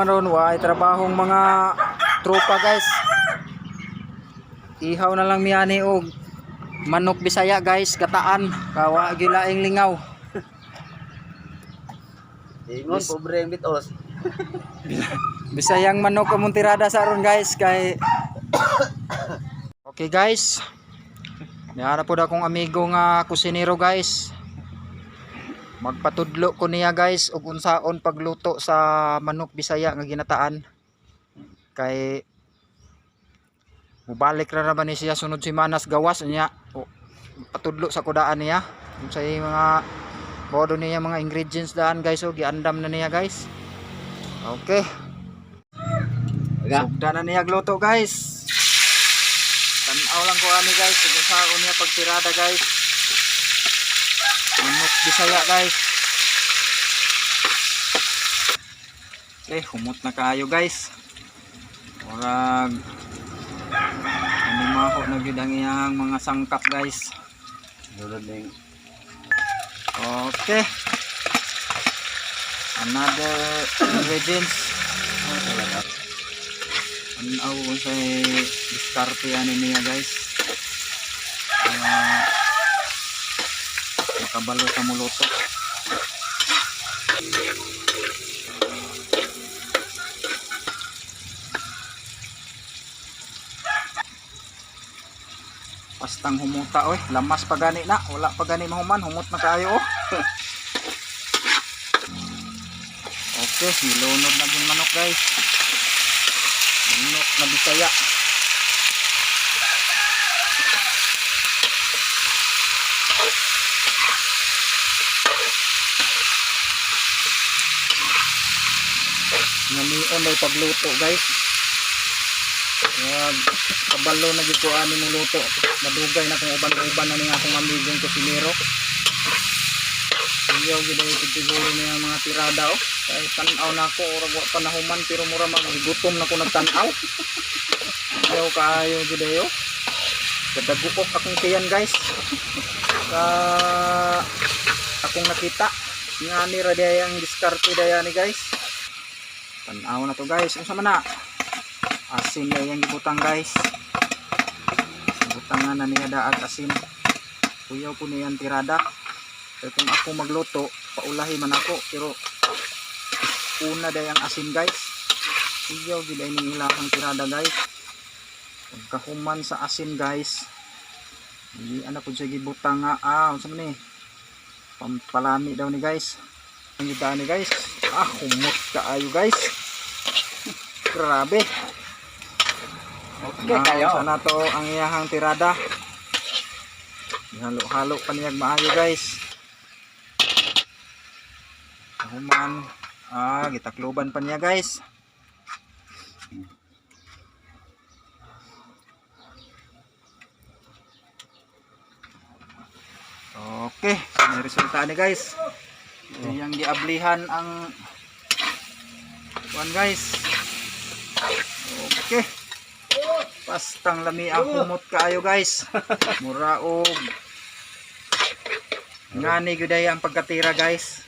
ron, waay trabahong mga tropa, guys. Ihaw na lang miyani og manok Bisaya, guys, gataan, kawa gilaing lingaw. Ingon, pobre ang bitos. Bisayang manok among tirada sa ron, guys, kay. Okay, guys. Niara pod akong amigo nga kusinero, guys. Magpatudlo ko niya, guys, og unsaon pagluto sa manok Bisaya nga ginataan. Kay mubalik ra naman ni siya sunod semanas gawas niya. O, patudlo sa kudaan niya. Unsay mga bodo niya mga ingredients daan, guys, o giandam na niya, guys. Okay. Sugda na niya gluto, guys. Tanaw lang ko ani, guys, kung saan niya pagtirada, guys. Manok Bisaya, guys. Okay, humot na kaayo, guys. Murag ano maho na gyud ang iyang mga sangkap, guys. Dulod ning Okay. Another ingredients. Anaw kung sa diskarte ani niya, guys. Kaya makabalo sa muluto. Pastang humuta oy, lamas pa gani na, wala pa gani mahuman, humot na kaayo oh. Okay, nilunod na yung manok, guys. Manok na Bisaya. Ngamion na pagluto, guys. Wag kabalo na gyud ko ani mo luto. Madugay na kung uban-uban na ni akong amigong kusinero. Ayaw gid ay siguro niya mga tirada oh. Kay tan-aw na ako, orag wa pa nahuman pero mura maggutom na ko nagtan-aw. Ayaw kaayo gid ayo. Kadagukok akong tiyan, guys. Sa akong nakita. Nga ni ra diay ang diskarte daya ni, guys. Tan-aw na to, guys. Unsa man na? Asin na iyang gibutang, guys. Butangan na niya daag asin. Kuyaw ko niyan tirada. Pero kung ako magluto, paulahi man ako. Pero una day ang asin, guys. Kuyaw gid ay ning ilahang tirada, guys. Pagkahuman sa asin, guys. Hindi ana pud siya gibutang nga unsa man ni? Pampalami daw ni, guys. Ang gita ni, guys. Ah, humot kaayo, guys. Grabe. Okay kayo. Sana to ang iyahang tirada. Halo-halo pa niyag maayo, guys. Human. Ah, gitakloban pa niya, guys. Okay, so may resulta ni, guys. Iyang giablihan ang kuan, guys. Okay. Pastang lami ang humot kaayo, guys. Mura og ngani gyud ay ang pagkatira, guys.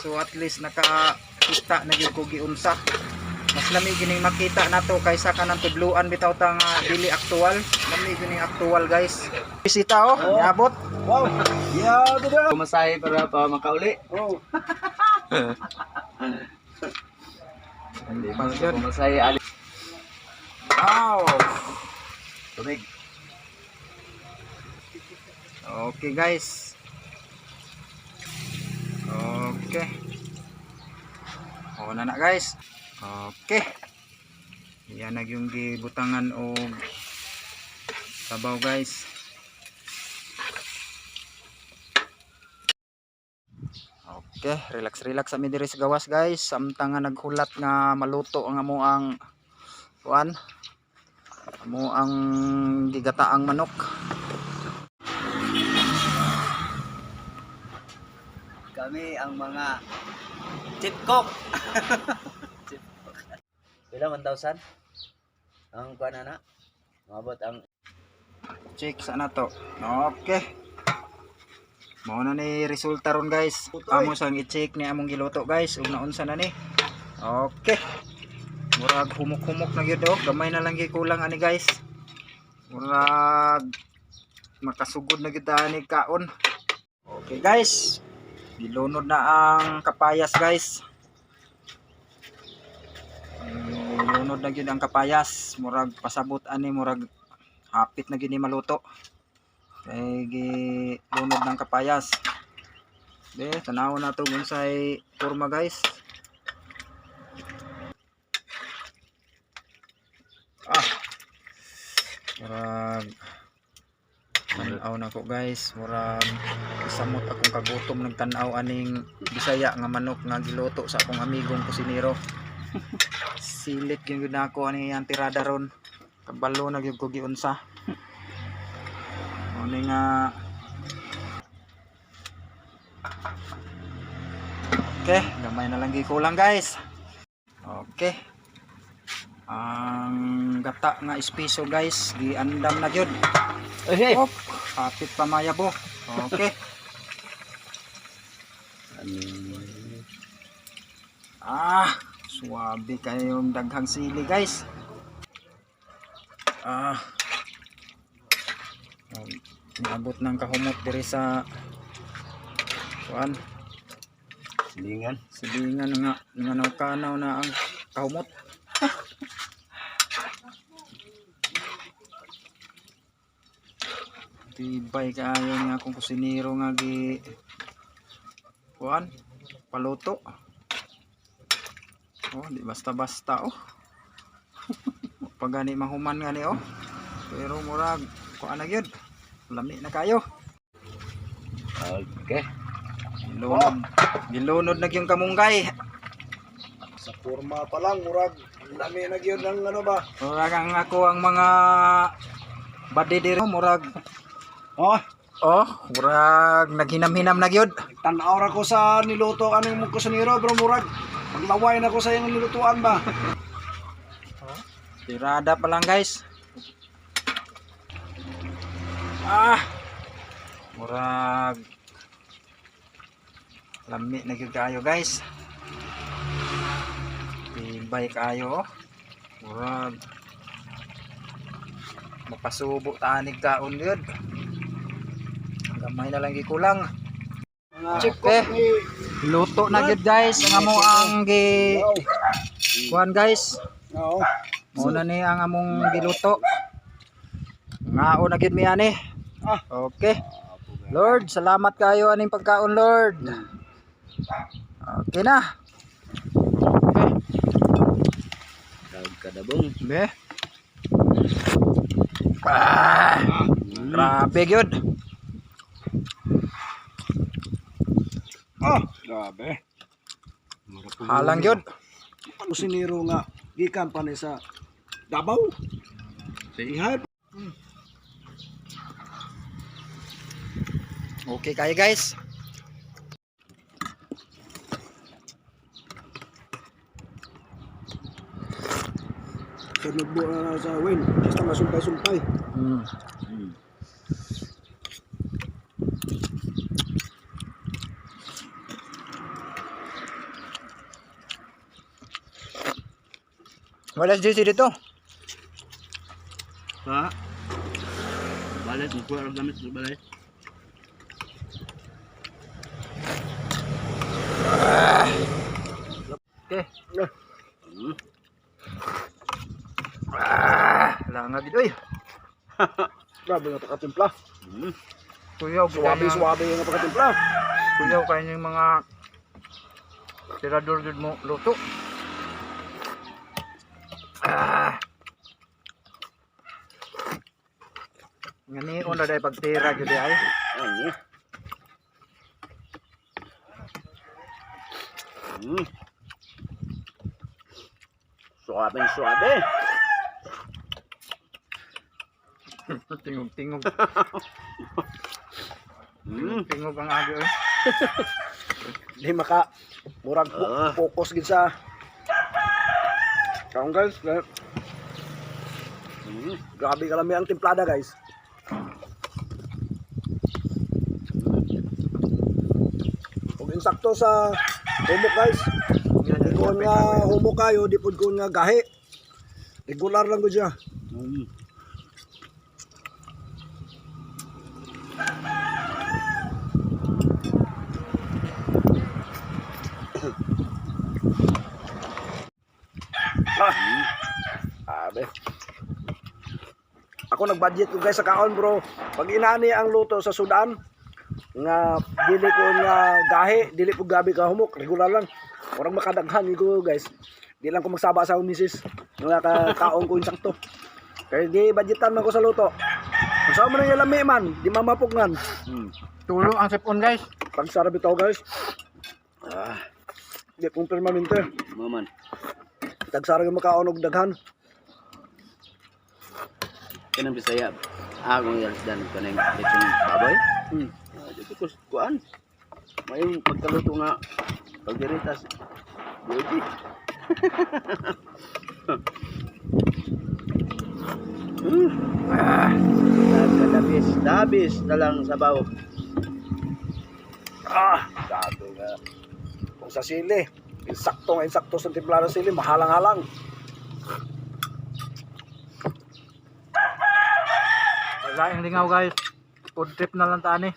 So at least nakakita na gyud ko giunsa. Mas lami gining makita nato kaysa kanang tudluan bitaw ta nga dili aktual. Lami gining aktual, guys. Bisita oh, niabot. Wow. Yeah, good. Pumasahe para pa makauli. Oh. Hindi man Yun. pumasahe ali. Wow. Tubig. Okay, guys. Okay. O na na, guys. Okay. Yan na yung gibutangan og sabaw, guys. Okay, relax relax ami diri sa gawas, guys. Samtang nga naghulat nga maluto ang amo ang kuan. Amo ang gigataang manok. Kami ang mga chip cook. Chip cook. Pila 1,000? Ang kuan na na. Mabot ang Check sa na to. Okay. Mao na ni resulta ron, guys. Amo sang i-check ni among giluto, guys, ug naunsa na ni. Okay. Murag humok-humok na gyud oh. Gamay na lang gyud kulang ani, guys. Murag makasugod na gyud ani kaon. Okay guys. Gilunod na ang kapayas, guys. Gilunod na gyud ang kapayas. Murag pasabot ani, murag hapit na gyud ni maluto. Kay gilunod ng kapayas. Be, tanaw na to unsay porma, guys. Ah. Murag tan-aw na ko, guys. Murag samot akong kagutom ng tan-aw aning Bisaya nga manok nga giluto sa akong amigong kusinero. Silit gyud na ako ani ang tirada ron. Kabalo na gyud ko giunsa. Ani nga. Okay, gamay na lang gikulang, guys. Okay. Ang gata nga espeso, guys, giandam na gyud. Okay. Op, kapit pa mayabo. Okay. Ah, suwabe kayong daghang sili, guys. Ah. Niabot ng kahumot diri sa kuan, Silingan. silingan nga nga kanaw na ang kahumot. Tibay kaayo nga akong kusinero nga gi kuan paluto. Oh, di basta-basta oh. Pag gani mahuman gani oh. Pero murag kuan na gyud. Lami na kayo. Okay. Gilunod, gilunod na gyud kamunggay. Sa forma pa lang, murag lami na gyud ng ano ba? Murag ang ako ang mga body diri murag Oh, oh, murag naghinam-hinam na gyud. tanaw ra ko sa niluto kaning mong kusinero bro, murag maglaway na ko sa iyong nilutuan ba. Tirada pa lang, guys. Ah. Murag lami na gyud kaayo, guys. Tibay kaayo oh. Murag mapasubo tanig kaon gyud. Gamay na lang gikulang. Mga chip cook ni Luto na gyud, guys, ang amo ang gi kuan, guys. Oo. Muna ni ang among giluto. Ngao na gyud mi ani. Ah. Okay. Lord, salamat kayo aning pagkaon, Lord. Okay na. Okay. Tawag kadabong. Be. Ah, grabe gyud. Ah, grabe. Halang gyud. Kusinero nga gikan pa ni sa Davao. Sa ihay. Okay kayo, guys. Sa nagbuo na na sa win, basta masumpay-sumpay. Wala si JC dito. Ha? Balay, mukuha ang gamit sa balay. Okay. Ah, langag gid oy. Grabe nga pagkatimpla. Kuyaw, Suwabe, suwabe nga pagkatimpla. Kuyaw kayo yung mga tirador gid mo luto. Ah. Ngani na dai pagtira gyud ay. Ano? Suabe, suabe. Tingog-tingog. Tingog ang agi oy. Di maka murag focus gid sa kaon, guys. Grabe kalami ang timplada, guys. Ug insakto sa humok, guys. Di ko nga humok kayo, di pud ko nga gahi. Regular lang ko siya. Ah. Abe. Ako nag-budget ko guys sa kaon, bro. Pag inani ang luto sa sudan nga dili ko nga gahi, dili ko gabi ka humok, regular lang. Murag makadaghan ko, guys. Di lang ko magsaba sa akong misis nga ka kaon ko insakto. Kaya di budgetan man ko sa luto. Kung saan man ang lami man, di mamapugnan. Tulo ang sipon, guys. Pagsarap ito, guys. Ah, Di kong permanente. maman. Tagsara yung makaon og daghan. Kanang Bisaya. Akong dan kanang lechon baboy. Ah, dito ko kuan. Mayong pagkaluto nga pagdiritas. Beauty. Ah, Dabis, dabis na lang sabaw. Ah, grabe nga. Kung sa sili, insakto nga insakto sa timpla ng sili, mahalang-halang. Wala yung lingaw, guys. Food trip na lang tani.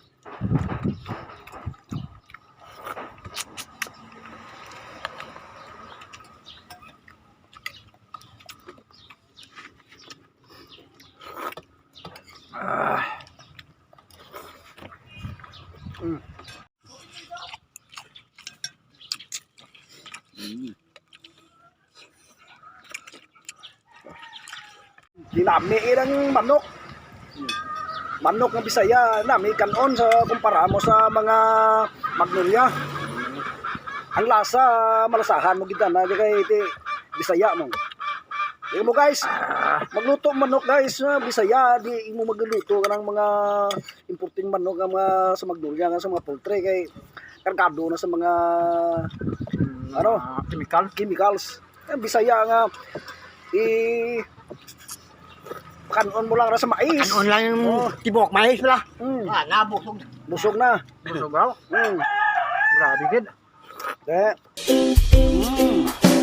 Dinami ilang manok. Manok ng Bisaya, nami kanon sa kumpara mo sa mga Magnolia. Ang lasa, malasahan mo gid na kay ti Bisaya mo. Di mo, guys, magluto manok, guys, na Bisaya, di mo magluto ka ng mga importing manok nga mga sa Magnolia nga sa mga poultry kay kargado na sa mga Ano? Chemical. Chemicals. Ang Bisaya nga i kanon mo lang ra sa mais. Kanon lang yung Oh. tibok mais pala. Ah, nabusog. Busog na. Busog raw. Grabe gid. De.